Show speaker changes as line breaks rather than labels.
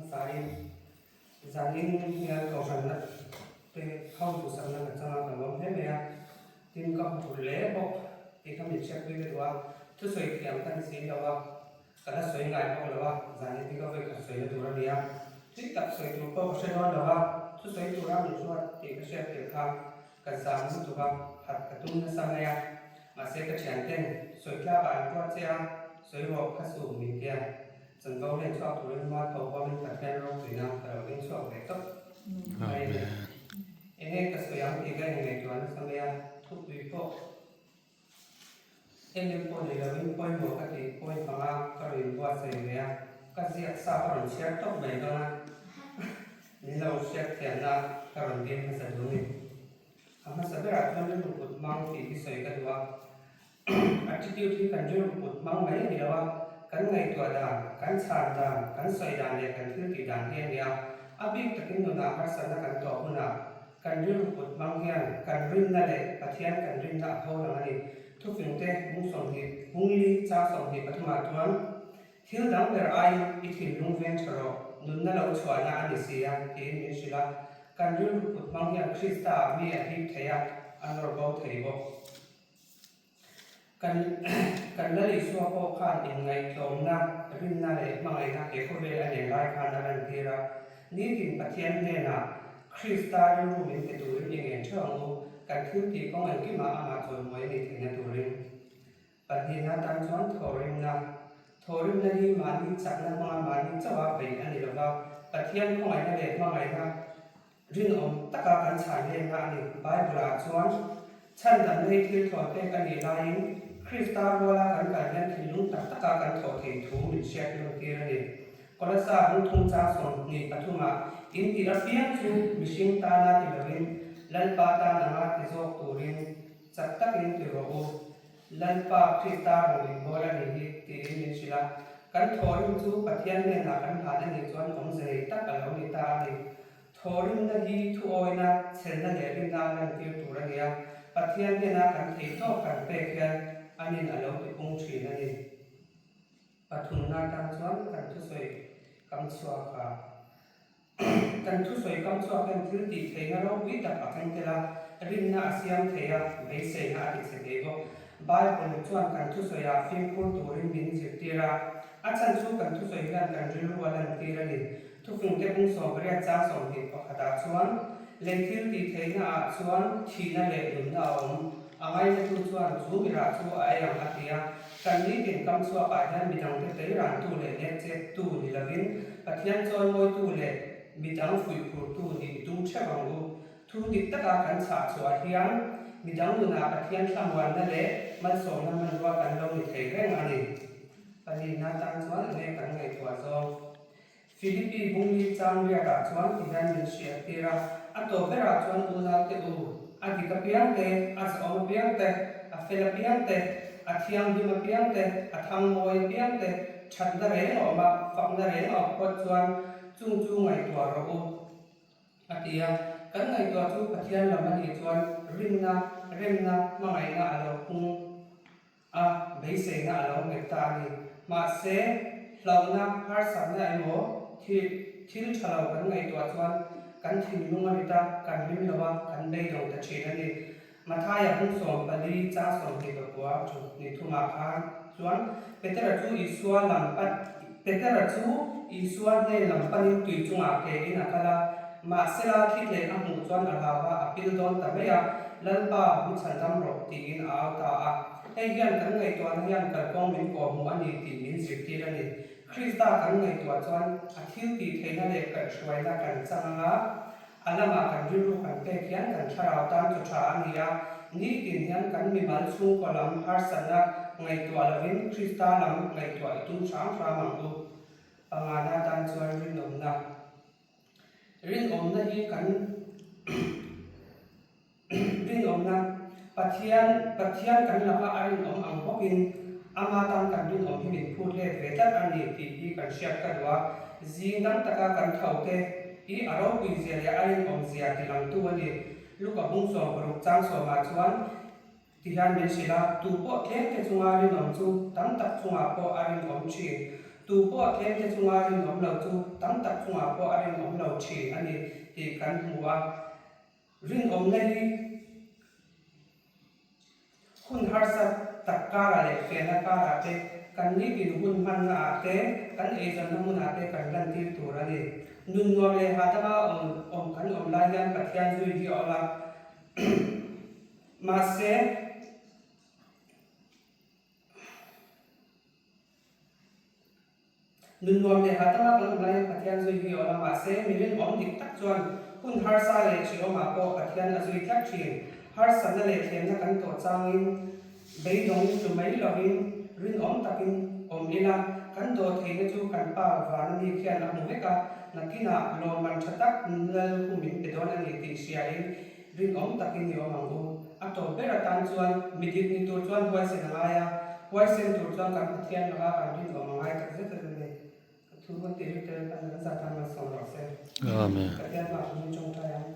Hmasain zanin hian kohhranna te ho duhsakna ka changa ka lawm hle mai a, tin ka hmu hle bawk tih kha min hriatpui ka duh a, thusawi thiam ka ni si lo a, ka la sawi ngai bawk lo a, zanin hi ka vawi khat sawina tur a ni a, tui tak sawi tur pawh ka hre dawn lo a, thusawi tura min hruat tih ka hriat tirh khan ka zam lutuk a, phat ka tum nasa mai a, mahse ka thianten sawi tlakah an ruat che a, sawi rawh kha su min tia. Chanvo len chhuak turin mualpho huamin Pathian ropuina ka lo ding chhuak ve tawp mai a ni. Enge ka sawi ang tih ka inngaihtuah nasa mai a, thupui pawh em em pawh nei lovin pawimawh ka tih point panga ka rawn inbuatsaih ve a, ka ziak sa ka rawn chhiar tawp mai dawn a, min lo hriat thiamna ka rawn dil hmasa duh a ni. A hmasa berah chuan rilru kut hmang tih hi sawi ka duh a. Attitude hi kan rilru put hmang mai a ni lo a, kan ngaihtuah dan, kan chhan dan, kan sawi dan leh kan thil tih dan hi a ni a. A bik takin nunah harsatna kan tawh hunah kan rilru put hmang hian kan rinna leh Pathian kan rinna a pho lang a ni. Thufingte bung 20, bung li chang 23 ah chuan thil dang ber aiin i thinlung veng tha rawh, nunna lo chhuahna a ni si a tiin min hrilh a. Kan rilru put hmang hian Krista ah mi a hip thei a, a nawr bo thei bawk. Kan kan Lal Isua pawh khan inngaihtlawmna, rinna leh hmangaihna he khawvel a nen lai khan a lantir a. Nitin Pathian hnenah Krista rilru min pe turin i ngen theuh ang u, kan thil tih kawng engkimah amah chawimawi a nih theihna turin. Pahnihna tan chuan thawhrimna. Thawhrimna hi mahni chakna hmanga mahni chauha beih a ni lova, Pathian khawngaihna leh hmangaihna Rinawm taka kan chhan hlenna a ni. Bible-ah chuan, Chhandamna hi thil thlawn pek a nih laiin, Krista ruala kan kal hian thinlung tak taka kan thawh thei thu min hriat nawn tir a ni. Kolasa bung thum chang 23 ah, In tih apiang chu mihring tana ti lovin, Lalpa tan anga ti zawk turin chak takin ti rawh u. Lalpa Krista rawn inbawl a nih hi, tiin min hrilh a. Kan thawhrim chu Pathian hnenah kan hlan a nih chuan awmze nei tak a lo ni ta a ni. Thawhrimna hi thuawina, chhelna leh rinna a lantir tur a ni a, Pathian hnena kan thei tawk kan pek hian anin a lo tipung thin a ni. Pathumna atang chuan kan thusawi kam chhuak a. Kan thusawi kam chhuak hian thil tih theihna ropui tak a keng tel a, rinna a siam thei a, beiseina a ti chhe thei bawk. Bible chuan kan thusawiah fimkhur turin min zirtir a, a chhan chu kan thusawi hian kan rilru a lantir a ni. Thufingte bung 18 chang 21 ah chuan, Lei thil tih theihna ah chuan thihna leh nunna a awm, a ngainatu chuan chu mirah chu a ei ang a ti a. Kan nitin kam chhuak ah hian midangte teirantu leh nekcheptu ni lovin Pathian chawimawitu leh midang fuihphurtu nih i tum theuh ang u. Thu dik taka kan chhah chhuah hian midang nunah Pathian thlamuanna leh malsawmna hmanrua kan lo ni thei reng a ni. Pahnihna tan chuan enge kan ngaihtuah zawng? Philippi bungli chang riatah chuan ti hian min hriattir a, a tawp berah chuan unaute u, a dik apiang te, a zahawm apiang te, a fel apiang te, a thianghlim apiang te, a thangmawi apiang te, thatna reng a awm a, fakna reng a awm phawt chuan chung chu ngaihtuah rawh u, a ti a. Kan ngaihtuah chu Pathian lam a nih chuan rinna, remna, hmangaihna a lo pung. A beiseina a lo nghet ta a ni. Mahse, hlauhna, harsatna emaw thil thil tha lo kan ngaihtuah chuan kan thinlung a rit a, kan hlim lo a, kan beidawng ta thin a ni. Mathaia bung 14 chang 24 ni thumah khan chuan Petera chu Isua lam pan Petera chu Isua hnen lam panin tui chungah ke in a kal a, mahsela thli tleh a hmuh chuan a hlau a, a pil dawn ta mai a, Lalpa, mi chhandam rawh, tiin a au ta a. Hei hian kan ngaihtuahna hian kalkawng min kawhhmuh a ni tih min zirtir a ni. Krista kan ngaihtuah chuan a thil tih theihna leh kaihhruaina kan chang ang a, A lamah kan rilru kan pek hian kan thlarau tan chu tha a ni a, nitin hian kan mimal chhungkaw lam harsatna ngaihtuah lovin Krista lam ngaihtuah i tum hram hram ang u. Pangana tan chuan rinawmna. Rinawmna hi kan Rinawmna, Pathian, Pathian kan laka a rinawm ang bawkin ama tan kan rinawm hi min phut let ve tlat a ni tih hi kan hriat ka duh a. Zing dang taka kan tho te hi a ropui zia leh a rinawm zia tilangtu a ni. Luka bung 16 chang sawmah chuan Tihian min hrilh a, tu pawh tlem te chunga rinawm chu tam tak chungah pawh a rinawm thin. Tu pawh tlemte chunga rinawm lo chu tam tak chungah pawh a rinawm lo thin a ni tih kan hmu a. Rinawmna hi hun harsa tak karah leh fiahna karah te, kan nitin hun hmanna ah te, kan eizawnna hmunah te kan lantir tur a ni. Nun nuam leh hahdama awm awm kan awm lai hian Pathian zui hi a awl a. Mahse. Nun nuam leh hahdama kan awm laiin Pathian zui hi a awm a, mahse mi rinawm dik tak chuan hun harsa leh hrehawmah pawh Pathian a zui tlat thin. Harsatna leh thlemna kan tawh changin beidawng tlu mai lovin rinawm takin awm ila, kan dawh theihna chu kan Pa vana mi khian a hmu vek a, nakinah lawmman tha tak lal kum min pe dawn a ni tih hriain Rinawm takin i awm ang u. A tawp ber atan chuan mi dik ni tur chuan huaisen a ngai a, huaisen tur chuan kan Pathian laka kan rinawm a ngai tak zet a ni. Ka thu kan tih rik tel kan zat han malsawm rawh se.
Amen.
Pathian hmaah min tawngtai ang.